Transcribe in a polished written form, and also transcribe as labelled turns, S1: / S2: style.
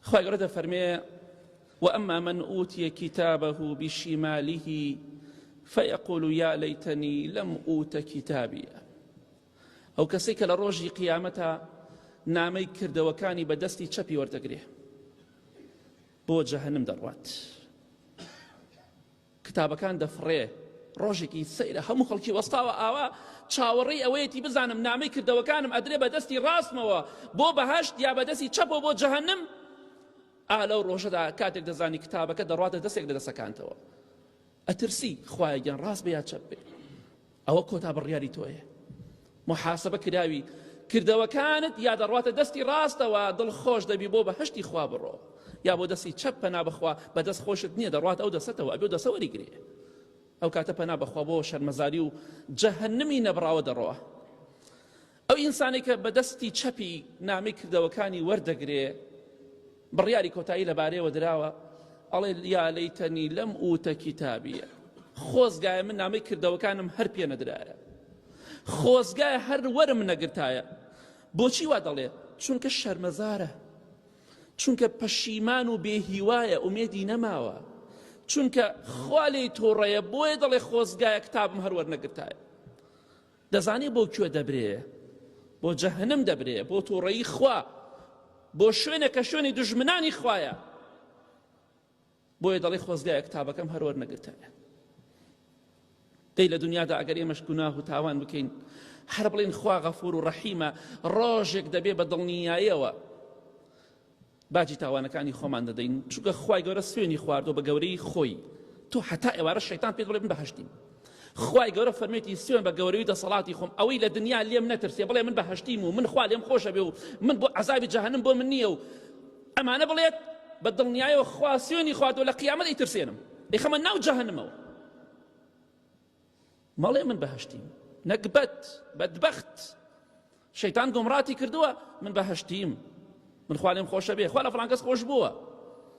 S1: خوای گەورە دەفەرمێ وأما من أوتي كتابه بشماله فيقول يا ليتني لم أوت كتابيه ئەو کەسەی کە لە ڕۆژی قیامەتا نامەی کردەوەکانی بە دەستی چەپی وەردەگرێ بۆ جەهەنم دەڕوات کتابەکان دەفڕێ ڕۆژێکی سەیرە هەموو خەڵکی وەستاوە ئاوا چاوەڕێی ئەوەیەتی بزانم نامەی کردەوەکانم ئەدرێ بە دەستی ڕاستمەوە بۆ بەهەشت یا بە دەستی چەپەوە بۆ جەهەنم ئا لەو ڕۆژەدا کاتێک دەزانی کتابەکە دەڕواتە دەستێک لە دەسەکانتەوە ئەترسی خوایە گیان ڕاست بێ یا چەپ بێ ئەوە کۆتا بڕیاری تۆیە محاسبە کراوی کردەوەکانت یا دەڕواتە دەستی ڕاستەوە دڵخۆش دەبی بۆ بەهشتی خوا بڕۆ یا بۆ دەستی چەپ پەنا بەخوا بەدەست خۆشت نییە دەڕوات ئەو دەسەتەوە ئەبێ دەسە وەریگرێ ئەو کاتە پەنا بەخوا بۆ شەرمەزاری و جەهەنمی نەبراوە دەڕۆ ئەو ئینسانەی کە بە دەستی چەپی نامەی کردەوەکانی وەردەگرێ بڕیاری کۆتایی لەبارەیەوە دراوە ئەڵێ یا لەیتەنی لەم ئوتە کیتابیە خۆزگایە من نامەی کردەوەکانم هەر پێ نەدرایە خۆزگایە هەر وەرم نەگرتایە بۆچی وا دەڵێ چونکە شەرمەزارە چونکە پەشیمان و بێهیوایە ئومێدی نەماوە چونکە خوا لێی تووڕەیە بۆیە دەڵێ خۆزگایە کتابم هەر وەرنەگرتایە دەزانی بۆ کوێ دەبرێ؟ بۆ جەهەنم دەبرێ، بۆ تووڕەیی خوا، بۆ شوێنێک کە شوێنی دوژمنانی خوایە. بۆیە دەڵێ خۆزگایە کتابەکەم هەر وەرنەگرتایە. دەی لە دنیادا ئەگەر ئێمەش گوناه و تاوان بکەین هەر بڵێن خوا غەفور و ڕەحیمە ڕۆژێک دەبێ بە دڵنیایەوە باجی تاوانەکانی خۆمان دەدەین چونکە خوای گەورە سوێنی خواردوە بە گەورەی خۆی تۆ هەتا ئێوارە شەیتان پێت بڵێ من بەهەشتیم خوای گەورە فەرمێتی سوێن بە گەورەی دەسەڵاتی خۆم ئەوەی لە دنیا لێم نەترسێ بڵێ من بەهەشتیم و من خوا لێم خۆشە بێ و من بۆ عەزابی جەهەنم بۆ من نییە و ئەمانە بڵێت بە دڵنیایەوە خوا سوێنی خواردوە لە قیامەت ئەیترسێنم ئەیخەمە ناو جەهەنمەوە مەڵێ من بەهەشتیم نەگبەت بەدبەخت شەیتان گومڕاتی کردووە من بەهەشتیم من خوا لێم خۆشە بێ خوا لە فڵان کەس خۆش بووە.